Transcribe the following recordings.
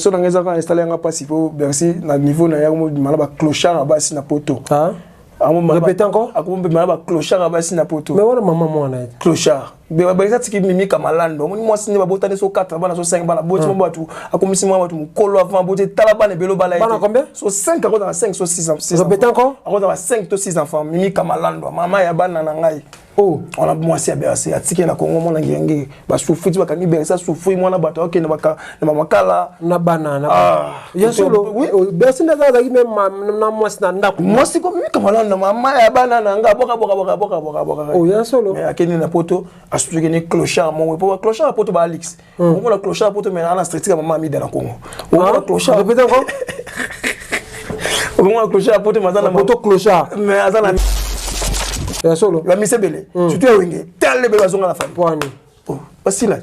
So na ngai eza kaka esala yanga mpasi mpo Bercy na niveau na yango mobima na baclochard ya basi na poto. Ah? Répétez encore. Akomobima na baclochard ya basi na poto. Mais wana mama mwana ye. Clochard. Eza tiki Mimi Kamalando. Omoni mwasi nde babotani so 4 bana so 5 bana boti mo bato akomisi mwa bato mokolo avant boti tala bana ebele obala ye. Bana combien? So 5 akozala 5 so 6. Répétez encore. Akozala 5 to 6 enfants. Mimi Kamalando mama ya bana na ngai. Oh. Wana mwasi ya Bercy atiki na Congo mwana ngenge basufri ti bakangi Bercy asufri mwana bato akende na bamakala na bana na ah, ya solo. Oui. Bercy nde azalaki me na mwasi na ndako mwasi ko Mimi Kamalando mama ya bana na nga boka boka boka boka boka boka. Oh, ya solo. Mais akende na poto asuki ni clochard mongo po ba clochard ya poto ba Alex omona clochard ya poto mais ana structure ya mama Amida na Congo omona clochard. Répétez encore. Omona clochard ya poto mais aza na poto clochard. Mais aza na ya solo. Bamisi ebele surtout ya Wenge tala ebele bazonga na famille. Poani. Oh, basila.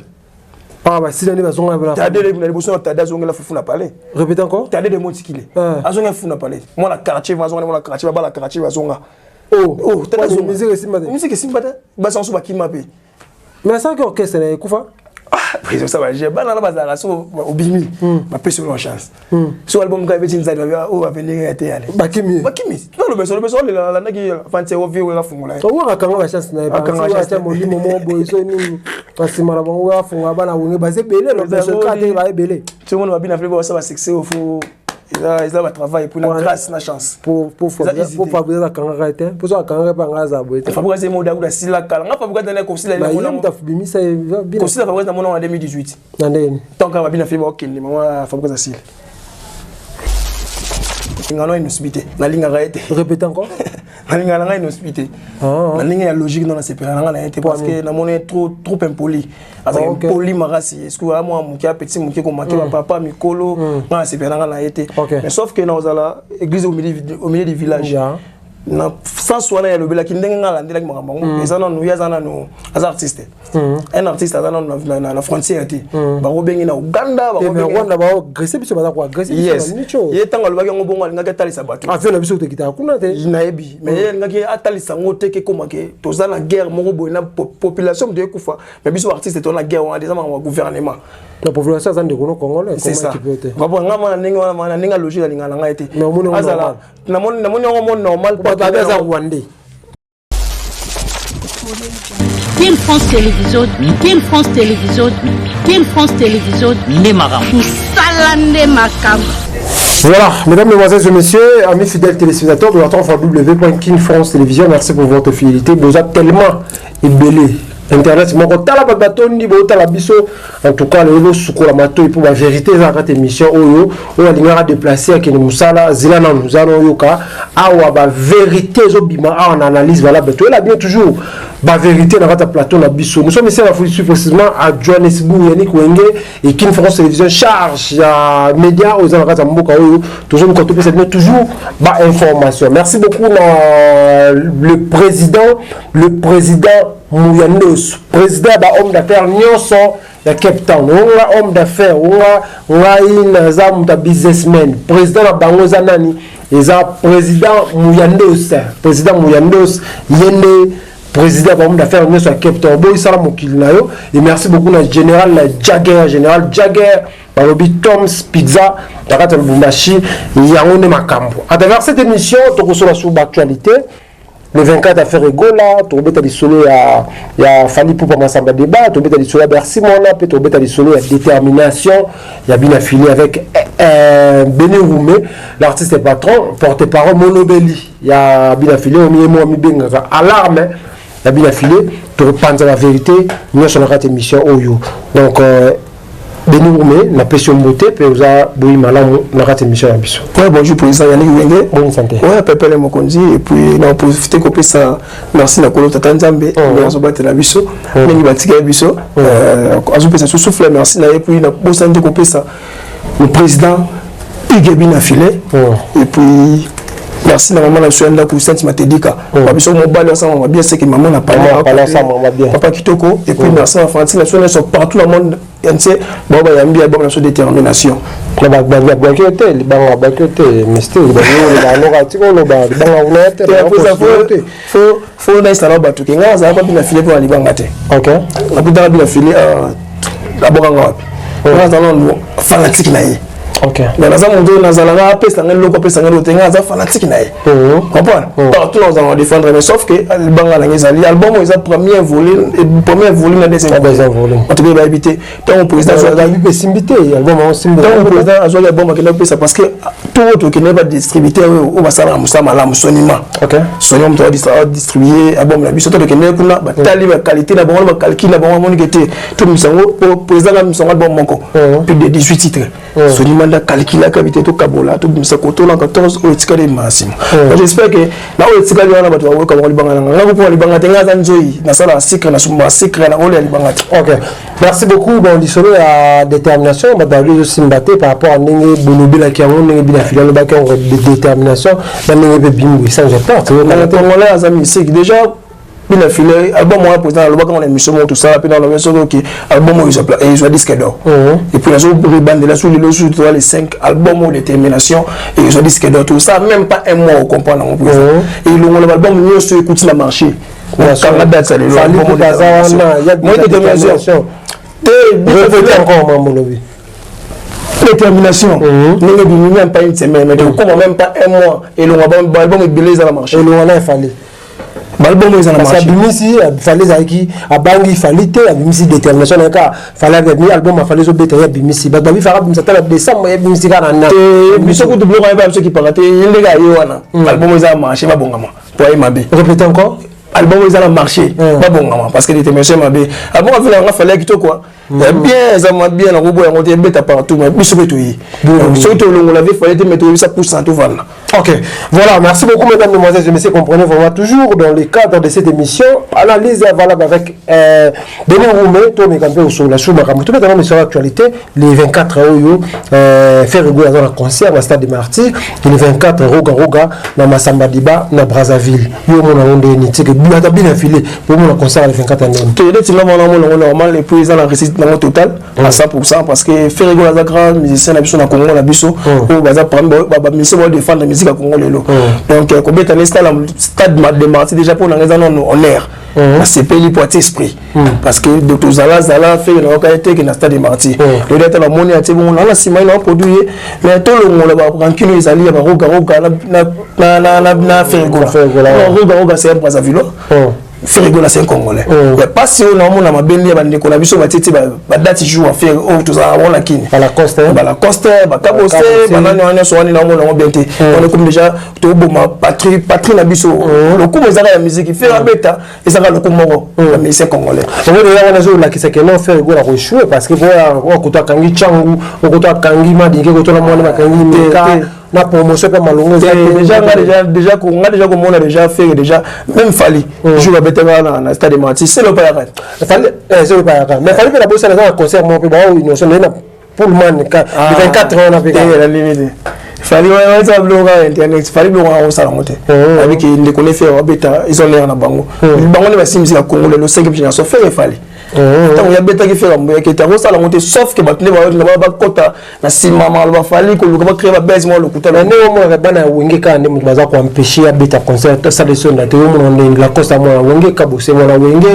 Ah, basila nde bazonga na Tade na liboso na Tade azongela fufu na palais. Répétez encore. Tade de Montikile azongela fufu na palais mwana quartier azonga mwana quartier babala quartier bazonga. Oh. Oh, Tade azonga. Musique esimba te. Musique esimba te, basanso bakima mpe. Mais asalaki orchestre na ekufa. Ah, président ça va gérer. Bana na bazala so obimi. Bapesi yo chance. So album ka ebeti nzali ba o avenir ya te ale. Bakimi. Bakimi. Non le beso le beso le la ndaki fanti o vieux la fungola. Oyo akanga ba chance na ye. Akanga chance. Ata molimo moko boye so nini. Basima na bango afunga bana Wenge baza ebele lo beso ka te ba ebele. Tout le monde va bien appeler ça va succès au faut eza ba travail pour na grâce na chance. Pour Fabrice akangaka te. Pour so akangaka mpe anga aza boye te. Fabrice mo dakuda sila kala. Nga Fabrice na ko sila na ye mutu afubimisa ye bina. Ko sila Fabrice na mona en 2018. Na ndeni. Tant que babina fi ba okende mama Fabrice asila. Ngano Innoss'B te. Nalingaka ye te. Répétez encore. Nalingaka na ngai Innoss'B te. Na ndenge ya logique non nasepela na ngai na ye te parce que namoni trop trop impoli. Azalaki impoli makasi. Est-ce que mwa moke ya petit moke komake bapapa mikolo ngai nasepela na ngai na ye te. Mais sauf que nakozala église au milieu du village. Na sens wana yalobelaki ndenge ngai alandelaki makambo yango eza nanu ye aza nanu aza artiste. Un artiste aza nanu na frontière te. Bakobenge na Uganda, Rwanda baogresse biso baza koagresse Yes. Ye ntango alobaki yango bongo alingaki atalisa bato. Avion na biso tokitaka kuna te. Nayebi. Mais ye alingaki atalisa yango te ke koma ke toza na guerre moko boye na population moto ekufa. Mais biso artiste toza na guerre wana eza makambo ya gouvernement. La population aza ndeko no congolais. C'est ça. Comprends nga mwana ndenge wana mwana ndenge logique alingaka na ngai te. Azala namoni yango mo normal. Bato aza rwandais. Team France Télévision, Team France Télévision, Team France Télévision, nde makambo. Mosala nde makambo. Voilà, mesdames, mesdemoiselles et messieurs, amis fidèles téléspectateurs de la 3 King France Télévision, merci pour votre fidélité. Boza tellement ebele. Internet moko tala bato batondi botala biso en tout cas lelo sukola matoi mpo bavérité eza kati émission oyo oyo alingaka déplacer akende mosala zela nanu za na oyoka awa bavérité ezobima awa na analyse valable toyela bien toujours bavérité na kati ya plateau na biso. Nous sommes ici à la précisément à Johannesburg. Yannick Wenge et Kin France Télévision charge ya média oyo eza na kati ya mboka oyo tozoluka topesa bino toujours bainformation. Merci beaucoup na le président Muyandos, président ya bahomme d'affaires nyonso ya Cape Town. Onga homme d'affaires, onga ngai naza moto ya businessman, président na bango eza nani? Eza président Muyandos. Président Muyandos ye nde président ya bahomme d'affaires nyonso ya Cape Town. Oboyisala mokili na yo. Et merci beaucoup na général Jagger, général Jagger balobi Toms Pizza na kati ya Lubumbashi. Yango nde makambo. À travers cette émission tokosola sur baactualité le 24 affaire Egola, tobeta lisolo ya Fally Ipupa Masamba débat, tobeta lisolo ya Bercy Mwana mpe tobeta lisolo ya détermination ya Bina Fili avec Beni Roume, l'artiste et patron porte-parole molobeli ya Bina Fili omiye mo mibengaka alarme ya Bina Fili. Tokopanza la vérité nyonso na kati émission oyo. Donc Beni Roume, napesi yo mbote mpe oza boyi malamu na kati émission ya biso. Ouais, bonjour président Yannick Wenge. Bonne santé. Ouais, Pepele Mokonzi et puis na profiter kopesa merci na kolo tata Nzambe ndenge azobatela biso, ndenge batika biso, azopesa biso souffle, merci na ye. Puis na bosani te kopesa le président Hugues Bina Filet et puis merci na mama na biso ya ndako Sainte Matedika babiso mobali asala bien seke mama na papa kitoko. Et puis merci na Francine na biso nyonso partout na monde entier bao bayambi ya bongo na biso détermination. Babwaki yo te libanga, babwaki yo te mister libanga tika oloba libanga kuna te. Fo naisala bato ke ngai nazalaka Bina File mpo na libanga te. Nakutaka Bina File abokanga wapi, ngai nazala nanu fanatique na ye. Donc naza moto oyo nazalaka apesa ngai eloko, apesa ngai eloko te. Ngai aza fanatique na ye, comprendre? Partout nazala na défendre, mais sauf que libanga na ngai ezali album oyo eza premier volume, premier volume na deuxième. Volume. Bato mpe bayebi te. Ntango président esimbi te, album yango simbi. Ntango président azwaki album, akende kopesa, parce que to oyo tokende, badistributeur oyo basalaka mosala malamu, Sonima. Sonima moto adistribue album na biso. To tokende kuna, batali baqualité na bango na bacalcul na bango, amonike te, tobimisa yango. Président abimisa yango album moko, plus de 18 titres. Sonima nde acalculaka bi te, tokabola, tobimisa koto na 14 oyo etikali ebima na nsima. J'espère que na oyo etikali wana, bato bakoyoka bango. Libanga nanga, nga kopona libanga te. Nga aza nzoi, nasalaka sucre, nasumba sucre na oyo ya libanga te. Ok, merci beaucoup. Bon, lisolo ya détermination, bato babi ezosimba te par rapport à ndenge bolobelaki yango, ndenge bina fili alobaki yango, détermination na ndenge mpe bimbu esange porte. Congolais aza mystique déjà. Bina file, album wana, président alobaka ngo na émission moko tosala mpe nalobi soki oki album oyo ezwa disque d'or. Et puis nazo rebandela su lelo su toa les 5 album oyo, détermination ezwa disque d'or. Tosala même pas un mois, ocomprendre yango, président elongola baalbum nyonso ekuti na marché. Kanga date ya lelo. Détermination te. Répétez encore mambo lobi. Détermination, ndenge ebimi, même pas une semaine, mais tokokoma même pas un mois, elonga baalbum ebele eza na marché. Elonga na efale. Baalbum eza na marché. Abimisi Fally, ezalaki abangi Fally te, abimisi détermination na kaka Fally. Abimi album afali, ezobeta, ye abimisi. Bato babi faka abimisa tala décembre, ye abimisi kaka na te. Biso kutu biloko ayeba biso kipaka te. Ye ndenge aye wana, album eza na marché, babongama po aye mabe. Répétez encore. Album eza na marché, babongama, parce que détermination mabe. Album afela yanga Fally ya kitoko ya bien, eza ma bien, nakoboya yango te. Ebeta partout, mais biso mpe toye soki tolongola ve Fally te, mais toyebisa pusa tovanda. Ok, voilà, merci beaucoup mesdames, mesdemoiselles et messieurs. Comprenez vraiment toujours dans le cadre de cette émission, analyse valable avec Denis Roumé, toi mais quand sur la chouma, tout maintenant sur l'actualité, les 24 oyo, Ferre Gola dans le concert au stade des Martyrs, et les 24 Roga Roga na Massamba Diba na Brazzaville. Yo mon onde ni tike bien bien filé pour mon concert les 24 ans. Te neti nga mwana mona normal, et puis eza na réussite nango totale à 100%, parce que Ferre Gola aza grand musicien na biso na Congo na biso, oyo baza parmi bamusicien bao défendre musique ya Congo lelo. Donc kobeta ne stade de Martyrs déjà, mpo nanga eza nano honneur. Nasepeli po atie esprit, parce que tozala zala Ferre nayoka ye teke na stade de Martyrs. Lelo ata bamoni atie bongo na nsima ye na produit ye, mais tolongola barancune oyo ezali ya barogaroga na Ferre Gola. Roga Roga, c'est un Brazzavillois. Ferre Gola, c'est un Congolais. Ya pasi oyo naomona mabe ya bandeko na biso batie ti badate jour affaire oyo tozalaka bango na kini. Balacoste. Balacoste, bakabose, banani wana nyonso wani, naomona yango bien te. Wana ekomi déjà toboma patrie, patrie na biso. Lokumu ezaka ya musique, Ferre abeta, ezaka lokumu moko ya musicien congolais. Omoni wana ezolakisa ke non, Ferre Gola koéchouer, parce que okoto akangi Ntangu, okoto akangi Madinke, koto na mwana bakangi Meka na promotion mpe malongo. Déjà nga déjà nga déjà komona déjà Ferre, déjà même Fally jour babetaka na stade de Martyrs, c'est le payaka. Fally, c'est le payaka, mais Fally mpe na bosana eza na concert moko mpe bao innocent naye na Pullman le 24 wana mpe. Na limite Fally wana eza biloko ya internet. Fally biloko wana kosala yango te. Abiki ndeko ne Ferre babeta, eza honneur na bango. Bango nde basimbisi na Congo lelo, 5 génération, Ferre, Fally. Ntango yabetaki Ferre, mboyaki ete akosala yango te, sauf ke bato nde bakota na nsima maloba Fally, koluka bacréer babese mwa lokuta. Na ndenge omonaka bana ya Wenge kaka nde moto baza koempêcher abeta concert sale sonda te. Omona ndenge Lacoste mwana Wenge, Kabose mwana Wenge,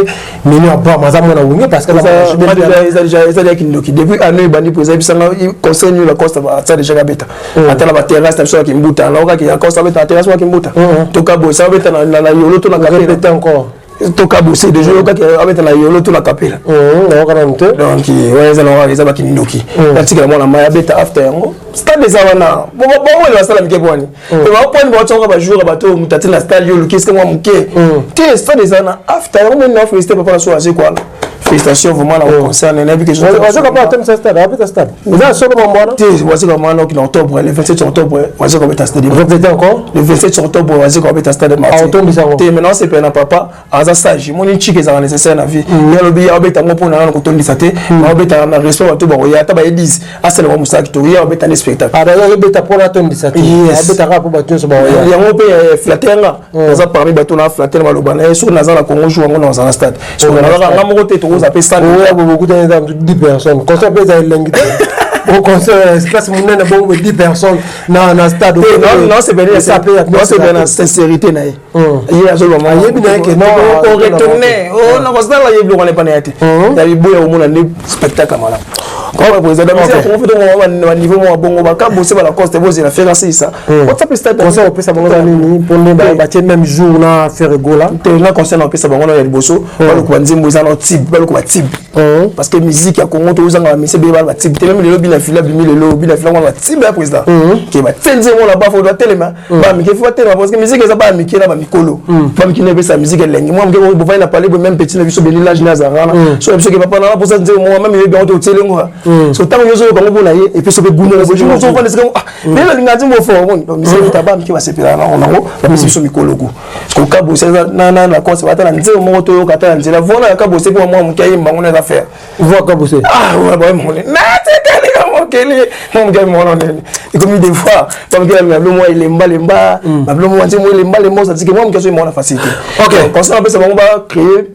Mino Abram aza mwana Wenge, parce que eza déjà kindoki. Depuis année ebandi po ezayebisanga conseil nio Lacoste atia déjà kabeta ata na baterrasse na biso ya Kimbuta. Naokaki Lacoste abeta na terrasse mwa Kimbuta, to Kabose abeta na Yolo to na Kapela. Encore. To Kabose déjà oyokaki abeta na Yolo to na Kapela. Nayoka nanu te. Donc wana eza nango, eza bakindoki. Natikela mwana mai abeta after yango. Stade eza wana, bawele basala mike bwani bapwani, baotiaka bajour bato moto atie na stade, yo oluki esika mwa moke te. Stade eza na after yango. Moni na félicité papa na so aze kwana, félicitation vraiment na concert nayebi ke Wazeka pa atemisa stade, abeta stade, eza solo mambo wana. Te, Wazeka mwana oki na octobre, le 27 octobre Wazeka abeta stade. Répétez encore. Le 27 octobre Wazeka abeta stade. Otondisa yango. Te, maintenant c'est na papa aza sage. Moni chike ezalaka nécessaire na vie. Ye alobi abeta yango mpona nano kotondisa te, abeta na respect. Bato bakoya, ata baye 10, asalaka mosala kitoko. Ye abeta ne spectacle. Abeta mpona atondisa te, abetaka mpo bato nyonso bakoya. Yango mpe flatter nga, naza parmi bato na flatter na maloba na ye. Soki naza na Congo jour yango, naza na stade, soki nazaka nga moko te, tokoza mpe stade. Bokutani eza 10 personnes, concert mpe eza elengi te. Au concert, espace monene bongo, 10 personnes na stade. Nasepeli na sincérité na ye. Ye azoloba. Ayebi na ye ke non. Retourne nakosala ye biloko wana epa na ye te. Ya biboya, omona nde spectacle malamu. Comprendre, président, dans musique ya Congo, faut tongo ba niveau moko bongo ba Kabose, ba Lacoste, bozela Ferre asilisa. Whatsapp stade. Conseil opesa bango eza nini mpo nde batie même jour na Ferre Gola? Te, nga conseil na opesa bango na ya liboso, baluka banzembo eza na tube, baluka batube, parce que musique ya Congo, tozanga bamisi ebele bana batube te. Même lelo bina fila bimi, lelo bina fila wana batube ya président ke batie nzembo na bafo, batelema bamike, fo batelema, parce que musique eza bana mike na bamikolo. Bamike na epesa musique elengi. Mwa moke bovandi na pale boye, même petit na biso beni lage na azalaka wana, so na biso ke papa nanga mposa nzembo moko, même yebi yango te, otielengo. So ntango nyonso oyoka yango mpona ye, epesa mpe goût moko boye, ozofanda esika mais nalinga nzembo fort. Omoni, donc musique eta bamike basepelaka nango, bapesi biso mikolo ku parce que Kabose na Lacoste bata na nzembo moko, toyoka ata na nzela vona ya Kabose mpo mwa moke ayemba ngo na eza faire. Voix Kabose. Ah ouais, ba mone natikalinga mokili mwa moke mona nene ekomi des fois bamoke na bilo mwa elemba lemba, babilo mwa nzembo elemba lemba, osatike mwa moke azoyemba wana facilité. Conseil napesa bango, bacréer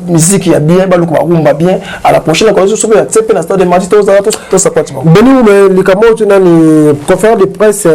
musique ya bien, baluka barumba bien. À la prochaine occasion, soki ya tsepe na stade de martyr, tozala tosapoti bango. Beni me likambo oyo nani, conférence de presse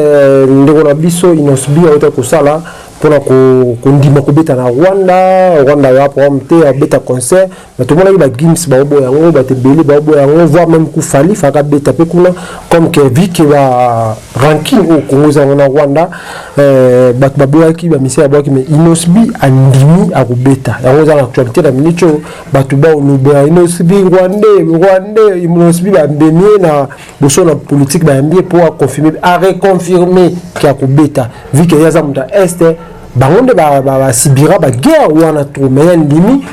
ndeko na biso Innoss'B auta kosala mpona kondima kobeta na Rwanda. Rwanda ya programme te, abeta concert, mais tomonaki bagims baoboya yango, bato ebele baoboya yango, voire même kufali faka beta mpe kuna, comme que vu que ba rancune oyo Congo eza yango na Rwanda, bato baboyaki, bamisia baboyaki, mais Innoss'B andimi akobeta yango. Eza na actualité na minute oyo, bato baolobela Innoss'B rwandais, rwandais. Innoss'B bambemi ye na boso na politique, bayambi ye mpo aconfirme, areconfirme ke akobeta, vu que ye aza moto ya Est, bango nde basibira baguerre wana trop, mais ye andimi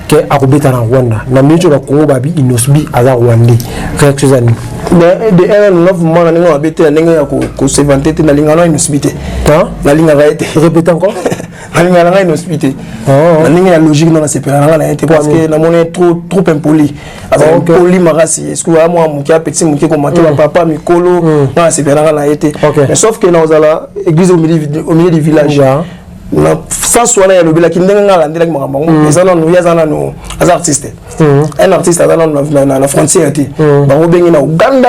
ke akobeta na Rwanda. Na minute oyo, bakongo babi Innoss'B aza rwandais. Réaction eza nini? Mais de un, nga vraiment, na ndenge mabe te, na ndenge ya kosevante te, nalingaka na Innoss'B te. Nalingaka ye te. Répète encore. Nalingaka na ngai Innoss'B te. Na ndenge ya logique, nga nasepela na ngai na ye te, parce que namoni trop trop impoli, azala impoli makasi. Est ce que aya mwa moke, apeti moke komate bapapa mikolo, nga nasepela na ngai na ye te. Mais sauf que nakozala église au milieu du village na sens wana yalobelaki ndenge nga alandelaki makambo yango. Eza nanu ye aza nanu, aza artiste, un artiste aza nanu na frontière te. Bango bengi na Uganda.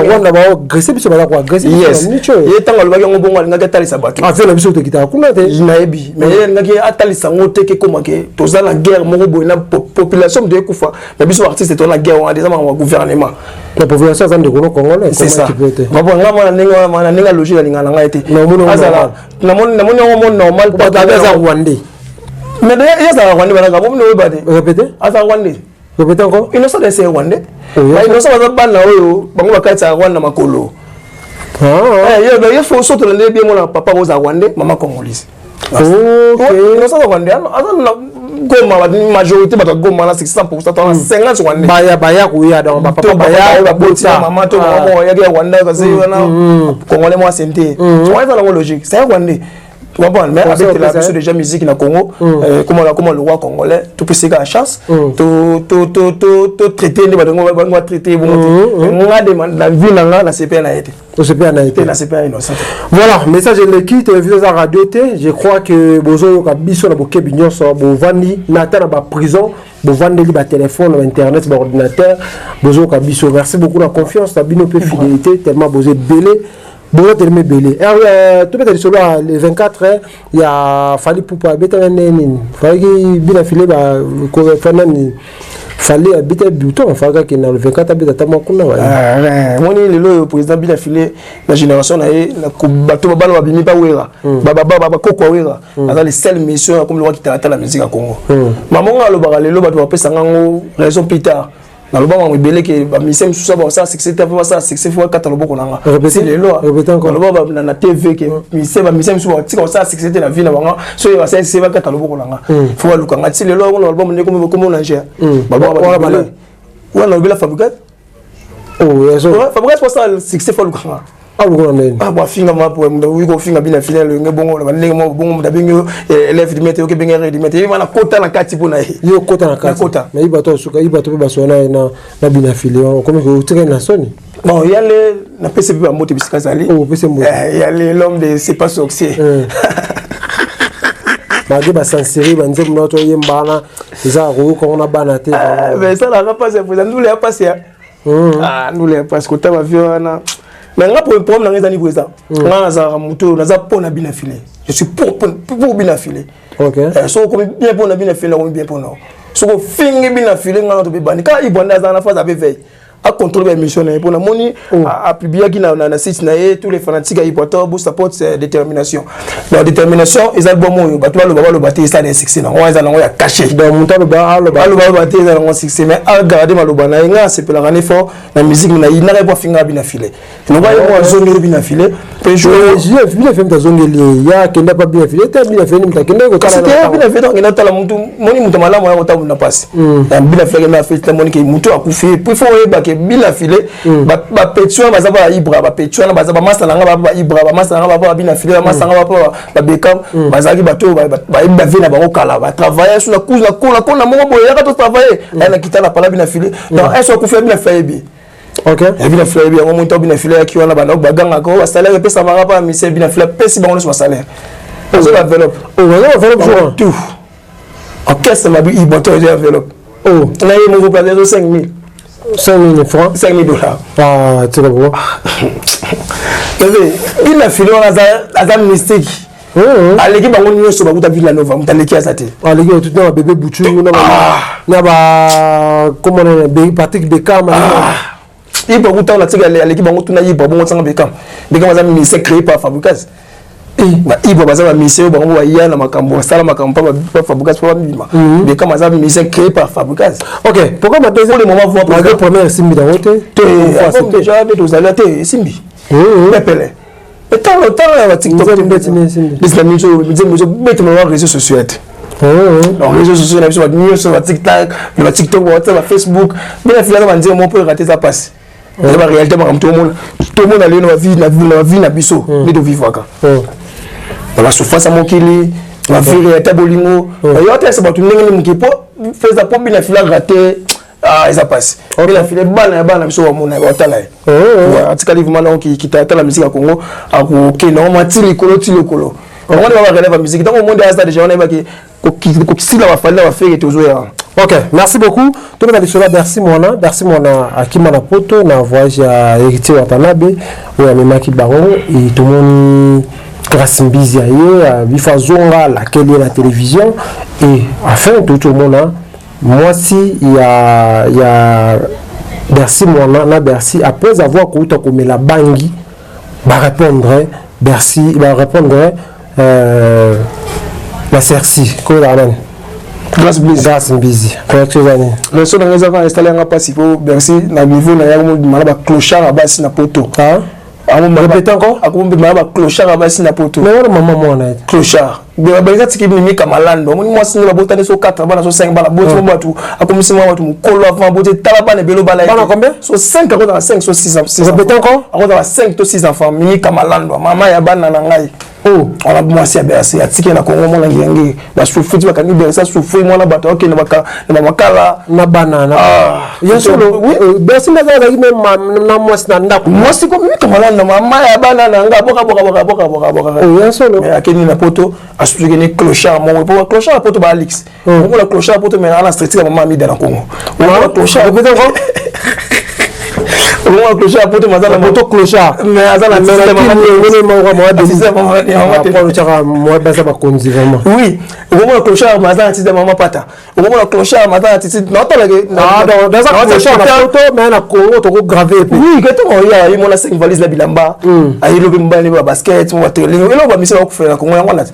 Rwanda baoagresse biso, baza koagresse. Yes, ye ntango alobaki yango bongo, alingaki atalisa bato. Affaire na biso tokitaka kuna te. Nayebi, mais ye alingaki atalisa yango te ke koma ke toza na guerre moko boye na population, moto ekufa, mais biso artiste toza na guerre wana, eza makambo ya gouvernement. La population aza ndeko no congolais. C'est ça, nga mwana ndenge wana, na ndenge ya logique, alingaka na ngai te. Azala namoni yango mo normal. Aza rwandais. Mais ye azala rwandais, banaka bomoni oyeba te. Répétez. Aza rwandais. Répétez encore. Innocent ese rwandais. Innocent baza bana oyo bango bakatisaka Rwanda makolo. Ye fo sotola nde bien mona papa oza rwandais, mama congolaise. Innocent aza rwandais, aza na Goma, majorité bato ya Goma na 600 to na 50 rwandais. Baya baya koya, donc bapapa baya baboti mama to mama moko yaki ya Rwanda, kasi wana congolais mwa sente wana eza nango logique, c'est un rwandais, tu comprends? Mais abetela biso déjà musique na Congo, comment le roi congolais topesika ya chance to traité nde bato bango batraité bongo te. Nga de na vie na nga, nasepela na ye te. Osepela na ye te. Nasepela Innocent. Voilà, message eleki. Télévision eza radio te. Je crois que bozoyoka biso na bokebi nyonso. Bovandi na ata na baprison, bovandeli batelefone, na bainternet, baordinateur, bozoyoka biso. Merci beaucoup na confiance na bino mpe fidélité, tellement bozo ebele, boza telema ebele. Tobeta lisolo ya le 24 ya Fally Ipupa. Abetaka nde nini? Falaki bina file nani, Fally abeta bouton, falaki akende na le 24, abeta ta mwa kuna. Moni lelo oyo président bina file na génération na ye, bato bana babimi pa Wera, bakoko Wera aza le seul mission akomi lokwa kitalatala musique ya Congo. Mama nga alobaka lelo, bato bapesanga yango raison plus tard. Naloba makambo ebele ke bamisie mosusu basala succès te, mpo basala succès fo bakata loboko na nga. Si lelo naloba na TV ke misie, bamisie mosusu batika kosala succès te na vie na bango, soki basala succès bakata loboko na nga, fo baluka nga. Ti lelo yango na album nde komo na ngere wana, nalobela Fabregas. Fabregas po asala succès fo aluka nga. Alukona ndeni? Ah bon, afinga ma po wi kofinga bina fina elonge bongo na bandenge moko bongo, moto abengi élève du maître, oke bengi du maître, ye wana kota na kati mpo na ye. Yo kota na kati. Kota. Mais bato asuka ye, bato mpe baswana na bina file, okomi otikali na soni. Bon, yale napesi mpe bambote bisika azali. Opesi mbote. Yale, l'homme de c'est pas sorcier. Malgré basanseri banzembo na toyemba wana, eza koyoka ngo na bana te. Mais esalaka mpasi ya ndule ya mpasi ya ndule ya mpasi kota bavie wana. Mais nga, problème na nga eza ni président, nga nazalaka moto oyo naza mpo na bina file, je suis pour bina file. Soki okomi bien mpo na bina file, nakomi bien mpo na. Soki ofingi bina file, nga na tobebani kaka. Ibwanda aza na phase ape veille. Acontrôle baémission na ye mpo namoni apubliaki na site na ye: tous les fanatiques ya Ibrator, bo support Détermination. Donc Détermination eza album oyo bato baloba baloba te, esala succès nango wana, eza nango ya cachet. Donc moto aloba aloba. Aloba aloba te, eza nango succès, mais agarde maloba na ye. Ngai asepelaka ne fort na musique na ye, naka ye po afingaka bina file noko ye mo azongeli bina file mpe jour. Bina file, moto azongeli ye, ya akenda pa bina file te. Bina file moto akende. Kasi te, bina file akenda tala mutu, moni mutu malamu ya kotala na pasi. Bina file akenda file te, moni ke mutu akufi. Puis faut oyeba ke bina file, bapeti wana baza ba Ibra, bapeti wana baza bamasa na nga, bapa ba Ibra, bamasa na nga, bapa babina file, bamasa na nga, bapa babeka, bazalaki bato oyo bayebi bavie na bango kala, batravaille so na na kona moko boye, yaka totravaille aya na kita na pala bina file. Donc un so akufi, bina file ayebi. Bina file ayebi yango. Moto bina file ayaki wana, banda bagangaka oyo basalaire epesamaka mpa mise. Bina file apesi bango nyonso basalaire, ozo baenveloppe. Enveloppe. Tout orchestre mabi Iboto ezo enveloppe na ye moko place ezo 5000. 5000 francs? 5000 dollars. Ah, tika bo. Bina file wana aza mystique, aleki bango nyonso bakuta Villa Nova. Moto aleki aza te. Aleki bato na babebe butu na ba komona Patrick Bekama. Ibra kuta wana tika aleki bango tuna Ibra bongo nsanga Bekam. Bekam aza musicien créé par Fabregas. Ba Ibra baza bamusicien oyo bango baya na makambo, basala makambo pa Fabregas mpo babima. Bekam aza musicien créé par Fabregas. Ok, pourquoi ma deuxième? Pour le moment, voix. Malgré première esimbi nango te. Te, déjà nde tozali te, esimbi pepele. Ntango ntango ya baTikTok Esimbi. Na miso nzembo ezobetama ba réseaux sociaux te. Donc réseaux sociaux na biso, bato nyonso baTikTok, baTikTok, baWhatsApp, baFacebook. Bena filaka banzembo moko mpo erate, eza mpasi, eza baréalité, makambo tomona tomona lelo na bavie na biso nde tovivaka na basouffrance ya mokili, na bavie réalité ya bolingo. Yo te, esa bato ndenge nini moki po feza po bina fila rate, eza mpasi. Bina file, bana ya bana biso bamona, batala ye atikali vraiment. Donc kita atala musique ya Congo, akokende yango mwa ti likolo, ti likolo. Yango nde babarelève ya musique. Ntango omondi aza déjà wana, yebaki kokisila bafali na bafere tozoya. Ok, merci beaucoup. Tobeta lisolo ya Bercy Mwana. Bercy Mwana akima na Poto na voyage ya Héritier Watanabe oyo amemaki bango. E tomoni Grâce Mbizi ya ye bifo azonga, alakeli ye na télévision. Et enfin touti omona mwasi ya Bercy Mwana na Bercy, après avoir kouta komela bangi, barépondre Bercy, barépondre na Cerci koyelaka nani? Grâce Mbizi. Grâce Mbizi, réaction eza nini? Leso na ngai eza kaka esala yanga mpasi po Bercy na niveau na yango mobima na baclochard ya basi na Poto. Répète encore. Akomobima na baclochard ya basi na Poto. Mais wana mama mwana ete. Clochard balinga tiki mimika malando. Omoni mwasi nde babotani so 4 bana, so 5 bana, boti mo bato, akomisi mwa bato mokolo avant boti. Tala bana ebele obala. Bana combien? So 5, akozala 5 so 6. Répète encore. Akozala 5 to 6 enfants. Mimika malando, mama ya bana na ngai wana, mwasi ya Bercy atiki na Kongo, mwana ngenge basouffrir, bakangi Bercy asouffrir, mwana bato akende na bamakala. Na bana na ya solo, Bercy nde azalaki me na mwasi na ndako. Mwasi ko mimika malando, mama ya bana na nga, boka boka boka boka boka boka. Ya solo. Akende na Poto, asutuki ni clochard moko po clochard ya Poto baalix okola clochard ya Poto, mais ana structure ya mama Amida na Kongo. Okola clochard, okola clochard ya Poto, mais aza na Poto clochard. Mais aza na baza bakonzi vraiment. Oui, okomona clochard, mais aza na tite ya mama Pata. Okomona clochard, mais aza na tite naotalake. Naza clochard na Poto, mais na Congo tokograve pe. Oui, ke ntongo oya ye mona 5 valise na bilamba, ayelobi mobali ba basket mo batelingo eloko bamisi bakufela na Congo yango wana te.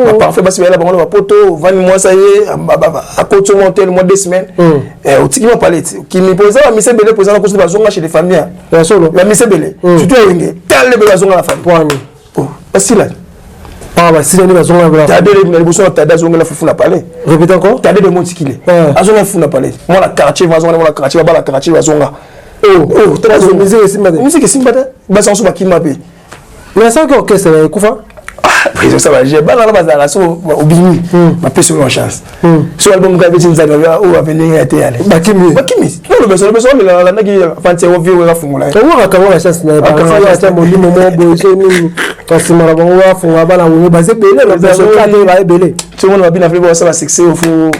Baparfait basi bayela bango na bapoto. Ovandi mwasi ye akoti mo hotel mwa 2 semaines, otiki mwa palette, okimi po eza bamisi ebele po eza na kosi bazonga chez les familles. Ya solo. Bamisi ebele, surtout Eyenge, tala ebele bazonga na famille. Poani? Basila. Ah, basila nde bazonga. Tade na liboso na Tade azongela fufu na palais. Répète encore. Tade de Montikile azonga fufu na palais. Mwana quartier azonga, mwana quartier, babala quartier bazonga. Musique esimba te. Musique esimba te, basi nyonso bakima mpe. Mais asalaki orchestre na ekufa. Président sa baje bana wana bazalaka so obimi, bapesi oyo chance so album kaka beti nzambe oyo avendenge ya te yale. Bakimi. Bakimi, olobeso olobeso olela alandaki fanti yango vie oyo afungola ye. Yango akanga ba chance na ye, atia molimo moko boye so nini, nsima na bango bafungola bana bongo baza ebele na biso kate ba ebele. Tomona babina mpe basala succès ofo,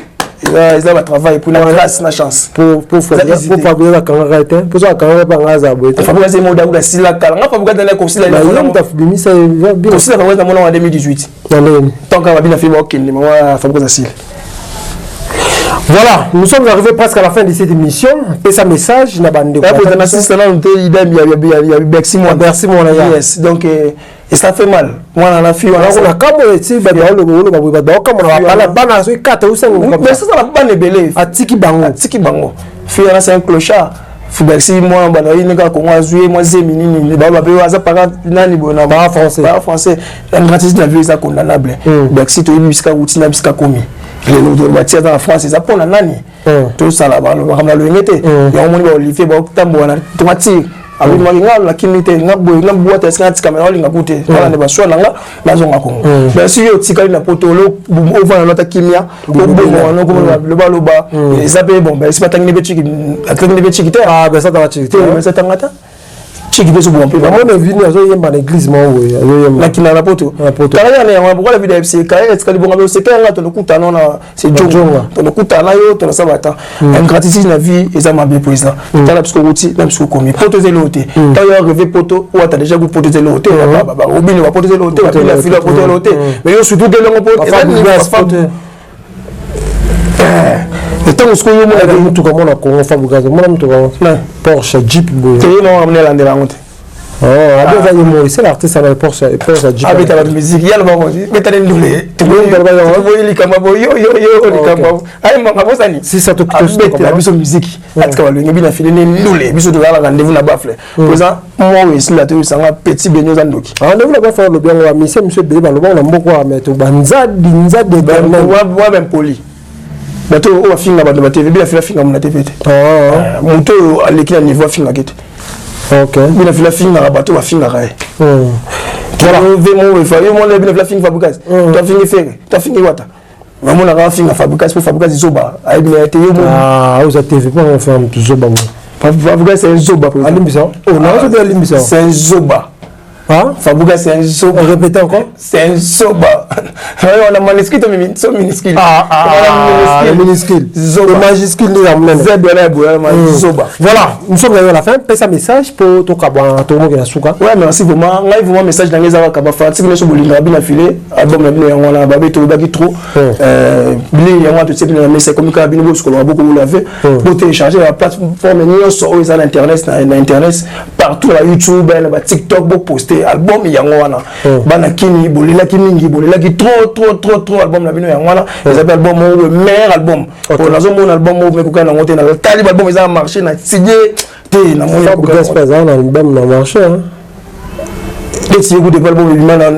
eza batravail pour na grâce na chance. Po Fabrice akangaka te, mpo so akangaka mpe anga aza boye te. Fabrice aze moda kuda sila kala nga Fabrice azali kosila. Ye moto afubimisa. Kosila Fabrice namona wa 2018. Na ndenge tant kaka babina fi baokende mama Fabrice asila. Voilà, nous sommes arrivés presque à la fin de cette émission. Pesa message na bande. Na sister na nte idem ya Bercy moi. Bercy moi ya. Yes, donc et ça fait mal. Moi na fille wana na kambo eti ba ba lo lo ba ba kambo na bana bana so 4 ou 5. Mais ça la bana ebele. Atiki bango. Atiki bango. Fille wana c'est un clochard. Bercy moi bana ye ndenge Kongo azwi mwa zemi nini ba ba pe aza parent nani boye na ba français. Ba français. Ingratitude na vie eza condamnable. Bercy toyebi bisika wuti na bisika komi. Lelo batia aza na France eza mpona nani? Tosala makambo na loyenge te. Yango moni ba Olivier baotambola na tomatire. Alobaki nga nakimi te, nga boye nga bwata esika natika me naolinga ku te. Wana nde baswa na nga nazonga Kongo. Mais si yo otikali na poto ovanda lota kimia obongo wana okoma loba loba eza pe bon esi batangi nde pe chiki atangi nde pe chiki te. Ah ben ça tanga chiki te. Mais ça tanga ta. Chiki pe soboma pe. Bamona vini azoyemba na église moko boye azoyemba. Na kina na poto. Na poto. Kala yana yango pourquoi la vida FC kaya etikali bonga be oseka yanga tolokutana na c'est jonga tolokutana yo tolosaba ta. Ingratitude na vie eza mabe président. Tala biso wuti na biso komi. Poto ezeli te. Tango yo rêver poto ou ata déjà poto ezeli te. Ba ba obino ba poto ezeli te, ba pila fila poto ezeli te. Mais yo surtout que longo poto eza ni poto. Ntango sikoyo yo mona motuka mona Congo Fabregas mona motuka Porsche Jeep boye. Te yo mona landela yango te. Oh, abe va yemo, c'est l'artiste à la Porsche, Porsche Jeep. Abeta ba musique, yalo ba ko, beta ne ndule. Tuboyi likambo bo yo yo yo likambo. Ay manga bosani. Si ça te abeta biso musique. Atika ba lenge bina filene ndule, biso to la rendez-vous na bafle. Président, moi oui, si la to sanga petit benyo za ndoki. Rendez-vous na bafle lo bien wa monsieur monsieur bébé ba lo na mboko wa mais to banzadi nzadi wa wa ben poli. Bato oyo bafinga bato ba TV, bina fila finga mona TV te. Moto oyo aleki na niveau afingaka te. Ok. Bina fila fingaka bato bafingaka ye. Yo mona bina fila finga Fabregas. To fingi Ferre, to fingi Wata. Namonaka afinga Fabregas po Fabregas zoba ayebi na ye te yo. Ah, oza TV po on fait un zoba mo. Fabregas c'est un zoba. Alimbisa. Oh, non, c'est alimbisa. C'est un zoba. Hein? Fabregas c'est un zoba. Répétez encore. C'est un zoba. On a manuscrit so minuscule. Ah ah, le minuscule. Zoba. Le majuscule nous avons Z zoba. Voilà, nous sommes arrivés à la fin. Pesa message pour to kabwa to mo na suka. Ouais, merci vraiment. Ngai vraiment message na ngeza ka ba fanatique nyonso bolinga bina filet. Album na bino yango na ba beto ba ki trop. Bino yango to tsepi na message comme ka bino bo skolo beaucoup vous l'avez. Pour télécharger la plateforme nyonso oyo eza na internet na internet partout na YouTube na ba TikTok bo poster album yango wana. Bana kini bolelaki mingi bolelaki trop trop trop trop album na bino yango wana. Eza pe album oyo meilleur album. Po nazomona album oyo mekoka nango te na tali album eza na marché na signé te na moni Fabregas pe aza na album na marché hein. Neti ye kutu album ebima na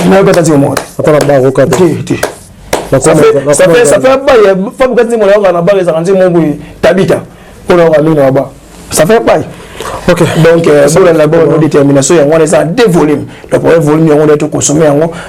nayoka ta nzembo moko te. Ata na bar oka te. Te. Ça fait bail Fabregas nzembo nayoka na bar ezalaka nzembo boye tabita oyo nayoka mingi na bar. Ça fait bail. Ok. Donc, pour l'album de détermination, il y a deux volumes. Le premier volume, il y a tout consommé.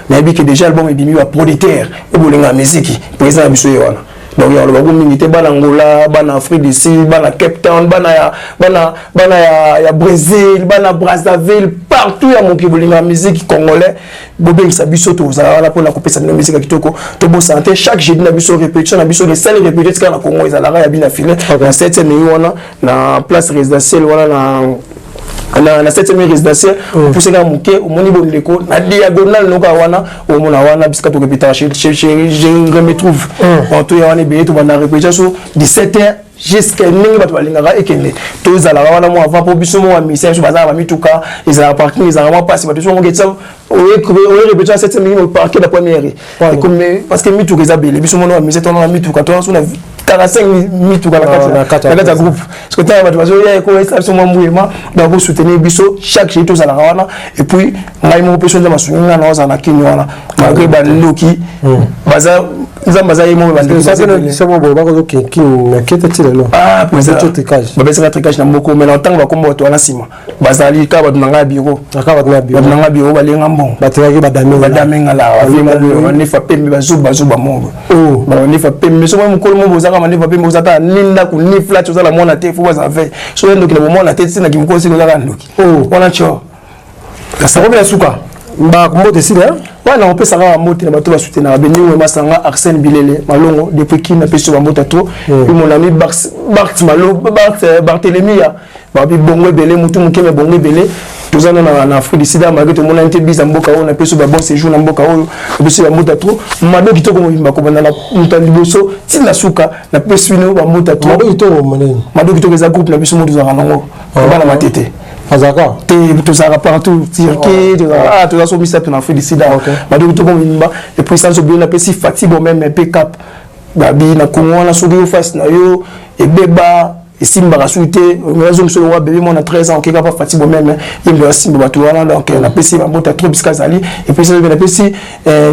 Il y a déjà l'album est producteur. Et pour la musique, président Abisso Yohana. Donc, il y a le bagou mingi te bana Angola, bana Afrique du Sud, bana Cape Town, bana ya bana bana ya ya Brésil, bana Brazzaville, partout ya moki bolinga musique congolais. Bobengisa biso tozala wana mpona kopesa bino musique ya kitoko. Tobosana te chaque jeudi na biso répétition na biso les salles répétition tika na Congo ezalaka ya bina filet na 7e rue wana na place résidentielle wana na 7e résidentielle opusaka moke omoni bondeko na diagonale noka wana omona wana bisika tokepetaka je me trouve toya wana ebele tobanda répétition so 17h jusqu'à ndenge bato balingaka ekende tozalaka wana mwa avant po biso mwa mission biso bazalaka bamituka ezalaka parking ezalaka mwa mpasi bato biso moko etisa oye répétition ya 7e mingi parking na première parce que mituka eza bele biso mona bamise tona mituka tona so na 45 mituka na kati ya groupe parce que tala bato bazoya ekoyesa biso mwa mbuyema donc bosoutenir biso chaque jour tozalaka wana et puis ngai moko mpe so nzambe asungi ngai na ozala na kini wana malgré bandoki baza nzambe aza ye moko bapesaka tricage na moko mais na ntango bakomba bato wana nsima bazali kaka bato na ngai ya bureau bato na ngai ya bureau balenga mbongo badamengala banefa pembe bazoba moko banefa pembe soki mokolo moko bozaka manefa pembe ozata ni ndako ni flat ozala mwana te fo baza ve soki ndoki na bomwana te tinaki mokolo siki ozaka ndoki wana tio okomi na suka mbote esili wana opesaka bambote na bato basoutenaka Beni Masanga, Arsène Bilele Malongo depuis Kin napesi bambote to puis mon ami Bart Malo Bart Barthélemy ya babi bongo ebele mutu moke me bongo ebele. Toza na na Afrique du Sud, malgré tomonani te. Biza mboka oyo, napesi ba bon séjour na mboka oyo, napesi bamota trop. Mado Kitoko mobimba, kobanda na moto ya liboso ntina suka, napesi bino bamota trop. Mado Kitoko monene. Mado Kitoko eza groupe na biso mo tozalaka nango, bana Matete. Azalaka te, tozalaka partout, Turquie, toza so misato na Afrique du Sud. Mado Kitoko mobimba. Et puis sans oublier, napesi Fatibo même pe cap babi na Kongo wana. Soki yo face na yo ebeba, esimbaka soki te, azongi lokola bébé mwana 13 ans, okeka pa Fati bomeme, ye mbe asimba bato wana. Donc napesi bambota trop bisika azali. Et puis napesi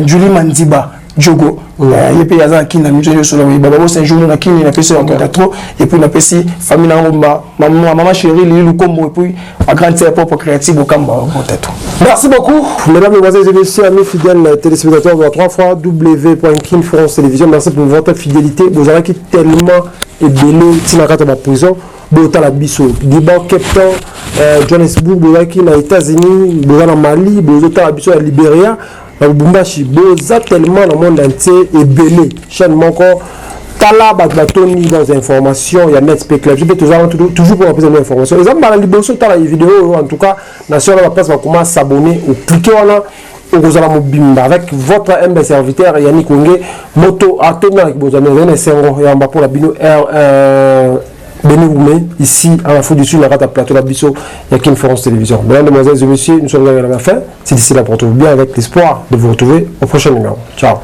Julie Mandiba Jogo, ye mpe aza na Kini na miso nyonso na koyeba babo saint jour na Kini, napesi bambota trop. Et puis napesi famille nango, mama chéri Lili Lukombo, et puis ma grande sœur propre Créative Bokamba, bambota trop. Merci beaucoup, mesdames, mesdemoiselles et messieurs, amis fidèles téléspectateurs de la 3 fois W.Kin France Télévision. Merci pour votre fidélité. Vous avez tellement ebele ntina kati ya baprison, botala biso Liban, Cape Town, Johannesburg, bozalaki na États-Unis, boza na Mali, bozotala biso ya Libéria, na Lubumbashi, boza tellement na monde entier ebele. Chaîne moko, tala bato batondi dans information ya Net P Club mpe toza toujours pour bapesa information. Eza mbala liboso tala vidéo oyo, en tout cas na sur na baplace bakoma s'abonner, oclique wana, okozala mobimba avec votre humble serviteur Yannick Wenge. Moto atondi na bozami, azali na esengo yamba mpona bino Béni Oumé, ici en Afrique du Sud, na kati plateau la biso ya Kin France Télévision. Mesdames, Mesdemoiselles et Messieurs, nous sommes arrivés à la fin. C'est d'ici là, portez-vous bien avec l'espoir de vous retrouver au prochain numéro. Ciao.